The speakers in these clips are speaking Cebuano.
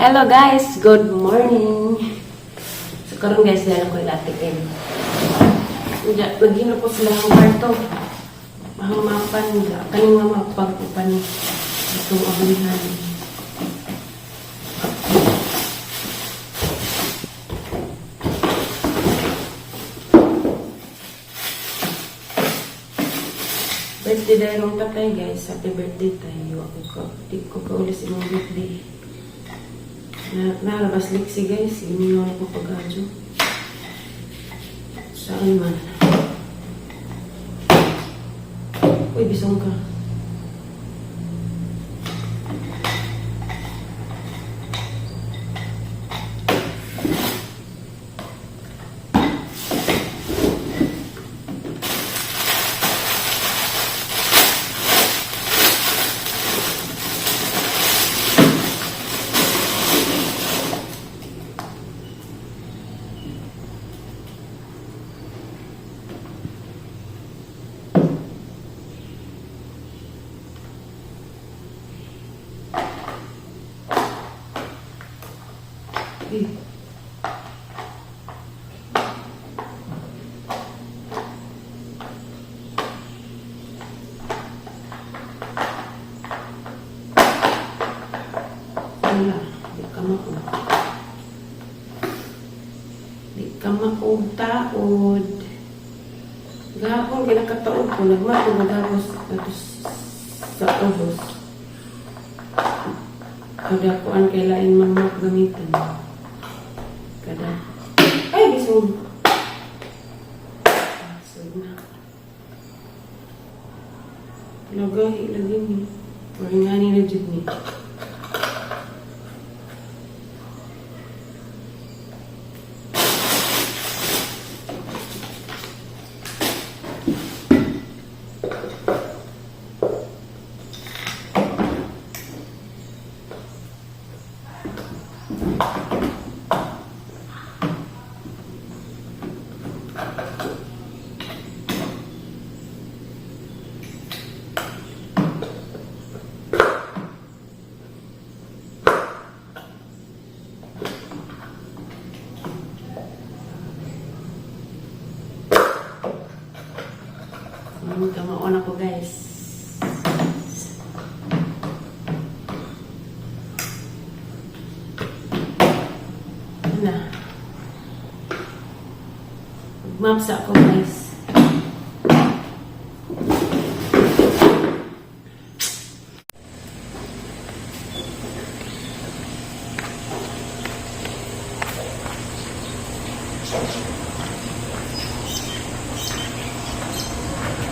Hello guys, good morning. So karon guys, dala ko ilatikin. Unya, nagino ko sila ang kwarto. Mahang mapan, kaning nga mapag-upan itong abulihan. Birthday dahil ng tatay, guys. Happy birthday tayo. Ako ko. Di ko kaulis imong birthday. Na, nalabas liksi, guys. Gimingaw ko pag-adyo. Saan man. Uy, bisong ka. Eh. Wala, di ka mao. Di ka maog taod. Gahapon kay nakataod ko, nagmato magagos ato sa ubos. Kada kuan kay lain man mo gamitan. Kada ay bisong. Sud na. Lagay, lagi ni. Or nga ni na jud ni. Kamaon ako, guys. Ano na? Magmapsa ako, guys.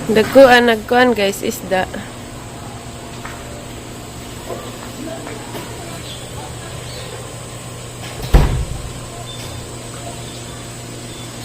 Dagkuan, nagkuan guys, isda.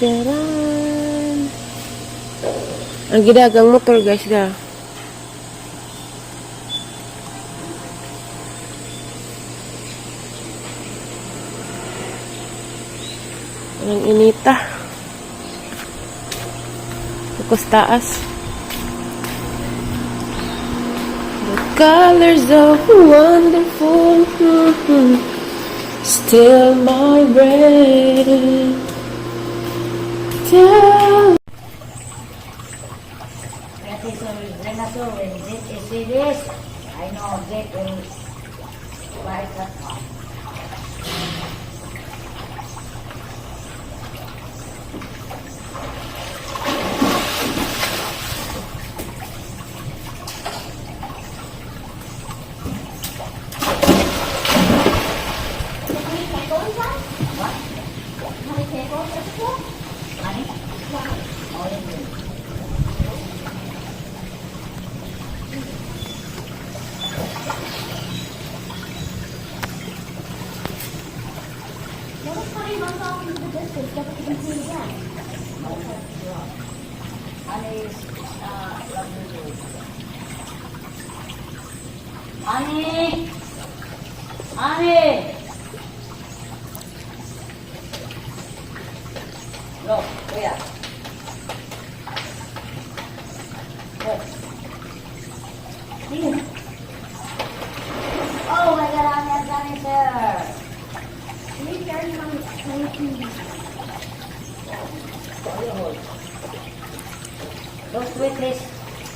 Charan! Ang gidagang motor, guys, da. Ang inita. Focus taas. The colors of wonderful still my brain. Tell Renato, when Jake is see this, I know Jake will buy that one. How many takeaways that? What? How many takeaways that's for? Money? Oh, yeah. What if Honey runs off into the distance, never to be seen again? Honey is lovely. Honey! Honey! Look, kuya. Look. See? Oh my God, honey, honey, sir. Those wait, please.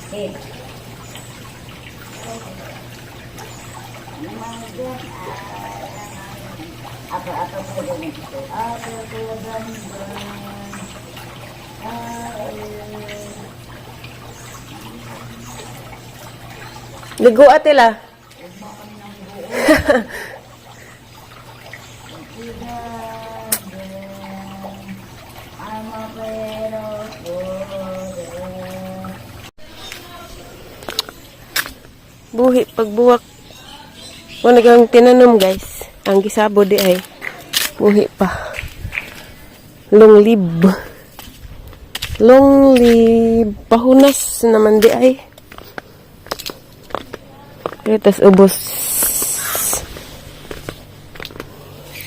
Hey. Ako, ako, ako, ako, ako, Ligo, ate la. Buhi pagbuwak. Wala kang tinanom, guys. Ang gisabo di ay buhi pa. Long live. Long live. Pahunas naman di ay. Okay, tas ubos.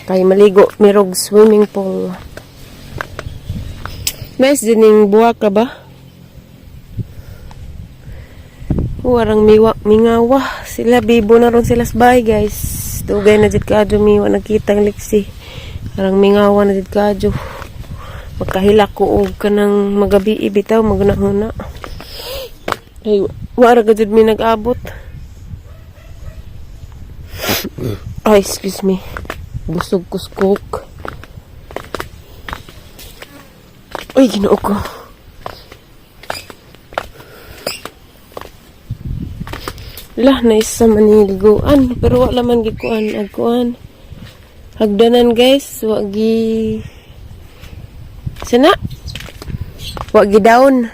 Kay maligo, mirog swimming pool. Nice din yung buwak ka ba? Warang miwa, mingawa. Sila, bibo na ron sila sa bahay, guys. Dugay na dyan kaadyo, miwa. Nakita ang liksi. Arang mingawa na dyan kaadyo. Magkahilak ko og ka ng magabi ibitaw, magunahuna. Ay, wara ka dyan mi nag-abot. Ay, excuse me. Busog kuskok. Uy, ginoo ko. Lah, naisa maniliguan. Pero wala man gikuan, agkuan. Hagdanan, guys. Wagi. Sana? Wagi down.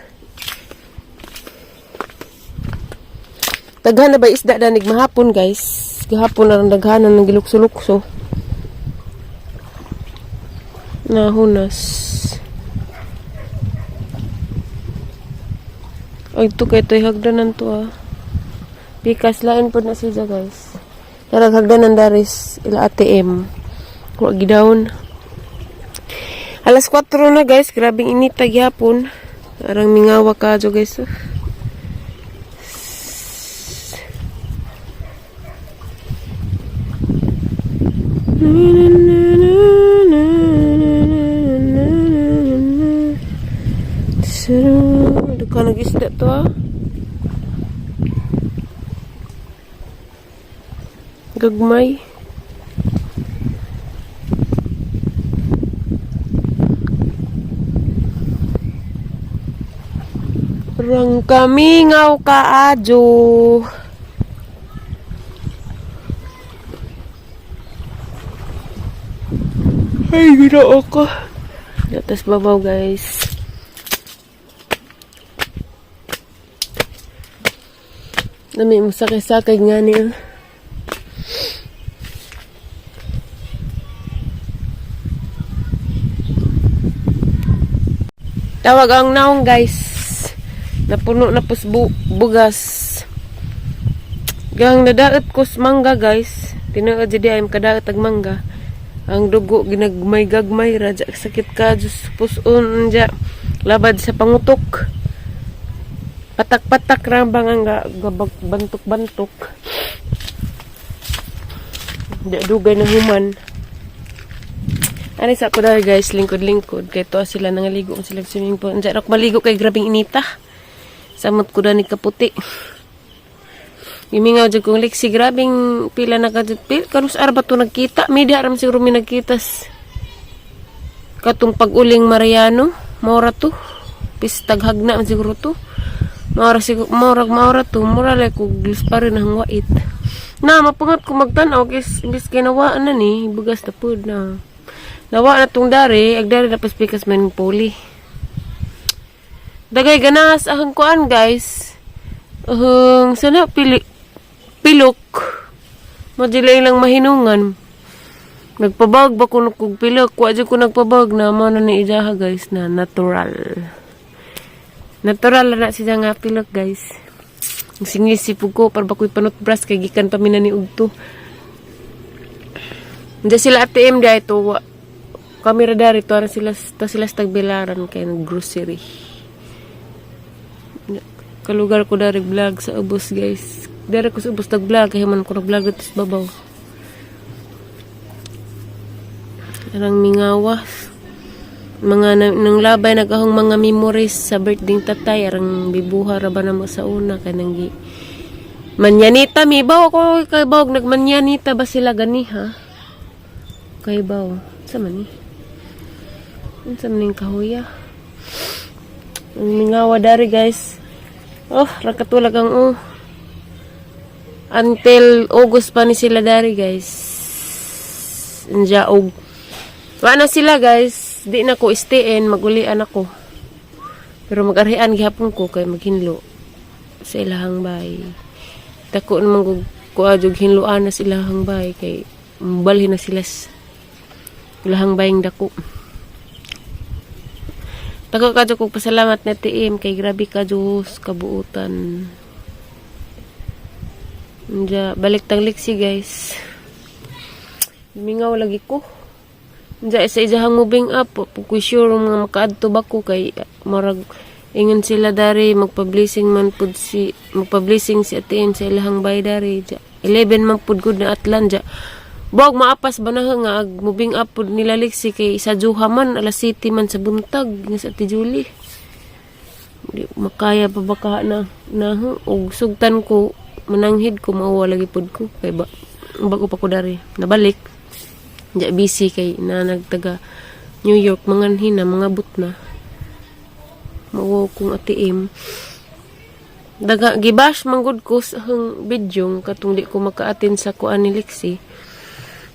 Daghan na ba isda danig mahapon, guys? Gahapon na rin daghanan ng gilukso-lukso. Nahunas. Ay, ito kay ito'y hagdanan to ah. Pikas, lain po na siya, guys. Darag hagdanan daris ila ATM. Wa gidawon. Alas 4 na, guys. Grabing inita gyapon. Arang mingawa ka guys. Seru, duka nag-isda to ah. Gagmay. Rang kamingaw kaadyo. Ay, ginoo ko. Gatas babaw, guys. Nami mo sakay-sakay nga niya. Tawag ang naong, guys. Napuno na pos bugas. Gang nadaot ko sa mangga, guys. Tinuod jud ay kadaot ag mangga. Ang dugo ginagmay-gagmay ra ja sakit ka jus puson ja labad sa pangutok. Patak-patak ra bang ang bantok-bantok. Di dugay na human. Ani sa ako dahil, guys, lingkod-lingkod. Kay tuwa sila nangaligo man sila sa swimming pool. Unsa ra ko maligo kay grabing inita. Samot ko ni kaputi. Gimingaw jud kong liksi, grabing pila na ka jud pil. Kanus arba to nagkita. Media ram siguro mi nagkitas. Katong pag-uling Mariano, maura to. Pistag hagna man siguro to. Maura siguro, maura maura to, mura like kog pa rin ang wait. Na mapangat ko magtan-aw kay imbis ginawaan na ni, bugas na pud na. Nawa na tong dari, ag dari na paspikas man puli. Dagay ganas ahang kuan, guys. Ahang sana pili pilok. Madilay lang mahinungan. Nagpabag ba kuno kog pilok? Wa jud ko nagpabag na mo na ni ijaha, guys, na natural. Natural na siya nga pilok, guys. Singisi pug ko para ba ko'y panutbras kay gikan pa mi na ni ugto. Hindi sila ATM dahil ito. Kami ra dari to sila ta sila sa tagbilaran kay nag grocery. Kalugar ko dari vlog sa ubos, guys. Dari ko sa ubos nag vlog kay man ko nag vlog dito sa babaw. Arang mingawas. Mga nang labay nagahong mga memories sa birthday tatay arang bibuha ra ba namo sa una kanang gi manyanita mi baw ko kay baw nagmanyanita ba sila gani ha kay baw sa man ni unsa man ning kahuya ang mingawa dari, guys. Oh, rakatulag ang oh until August pa ni sila dari, guys. Anja og wa na sila, guys, di na ko stayin, magulian ako. Pero magarhian gihapon ko kay maghinlo sa ilahang bay. Dako naman ko kuha jud hinloan na sa ilahang bay kay balhin na sila sa ilahang bayng dako. Tago ka kog pasalamat na TM kay grabe ka Diyos kabuutan. Anja, balik tang liksi, guys. Mingaw lagi ko. Anja, sa ijahang moving up, po ko sure mga makaadto ba ko kay marag ingon sila dari magpa-blessing man pud si magpa-blessing si Ate M sa ilahang bay dari. Ja, 11 man pud gud na atlan ja. Bog maapas ba na nga ag moving up pud nila liksi kay sa Juha man alas city man sa buntag nga sa Ate Julie. Di makaya pa ba ka na na og sugtan ko mananghid ko mauwa lagi pud ko kay ba bago pa ko dari nabalik ja busy kay na nagtaga New York manganhin na mga but na mauwa kong ATM daga gibash manggod ko sa hang video katong di ko maka-attend sa kuan ni Lexi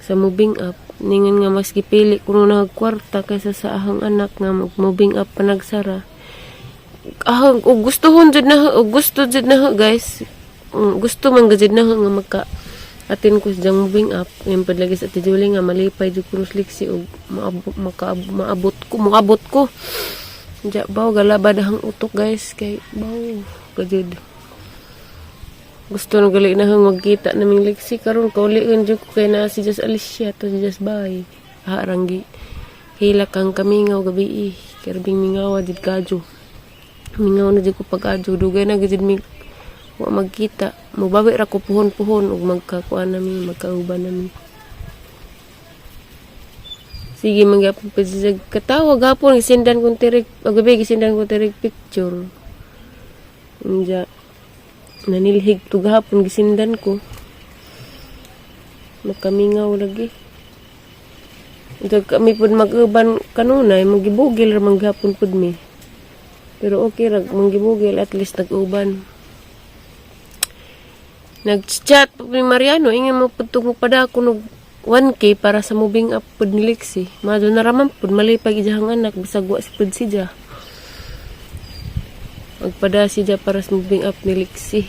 sa moving up ningon nga mas gipili ko nung nagkwarta kaysa sa ahang anak nga mag moving up pa nagsara ahang og gustohon jud na og gusto jud na, guys. Gusto man gud na nga magka atin ko sa moving up ngayon pud lagi sa Ate Julie nga malipay jud ko sa Lexi og maabot maka, maabot ko moabot ko. Ja baw galabad ang utok, guys, kay baw gajud gusto na gali na hang magkita naming Lexi karon kaulion jud ko kay na si Jas Alicia to si Jas Bay haranggi hilak kang kamingaw gabi eh karbing mingawa jud kadyo mingaw na jud ko pag-adyo dugay na gid mi wa magkita mobawi ra ko puhon-puhon ug magkakuan nami magkauban nami. Sige mangyapon pa siya katawa gapon gisendan kong tirik pagabi gisendan kong tirik picture. Unja nanilhig to gahapon gisendan ko. Makamingaw lagi. Unja kami pud mag-uban kanunay magibugil ra man gihapon pud mi. Pero okay ra manggibugil, at least nag-uban. Nag-chat po ni Mariano, ingon mo pud mo pada ako nog 1K para sa moving up pud ni Lexi. Mado na raman pud malipay ijahang anak bisag wa si pud siya. Magpada siya para sa moving up ni Lexi.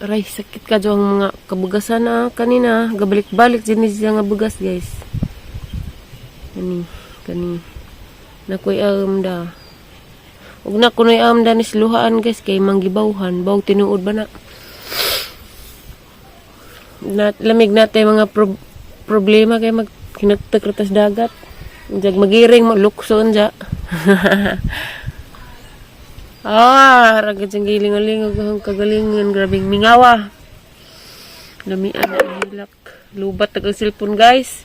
Aray, sakit ka ang mga kabugasan na kanina. Gabalik-balik din siya nga bugas, guys. Kani, kani. Nakoy da. Ug na kunoy da ni siluhaan, guys, kay manggibawhan. Bawg tinuod ba na? Na lamig natin mga problema kay mag hinagtag ratas dagat. Jag magiring mo lukso unja. Ah, ragad siyang giling-alingog ang kagalingon. Grabing mingawa. Lamian na hilak. Lubat tag ang cellphone, guys.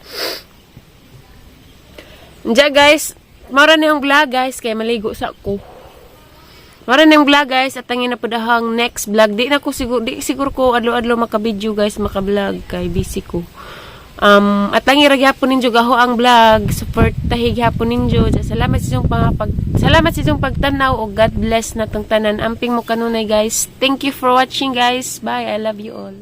Unja, guys, mara na yung vlog, guys, kay maligo sa ko. Mara na yung vlog, guys, at tangin na pudahang next vlog. Di na ko siguro, di siguro ko adlo-adlo maka-video, guys, maka-vlog kay busy ko. At tangi ra gyapon ninyo gaho ang vlog. Support tahi gyapon ninyo. Salamat sa inyong pangapag Salamat sa inyong pagtanaw ug God bless natong tanan. Amping mo kanunay, guys. Thank you for watching, guys. Bye. I love you all.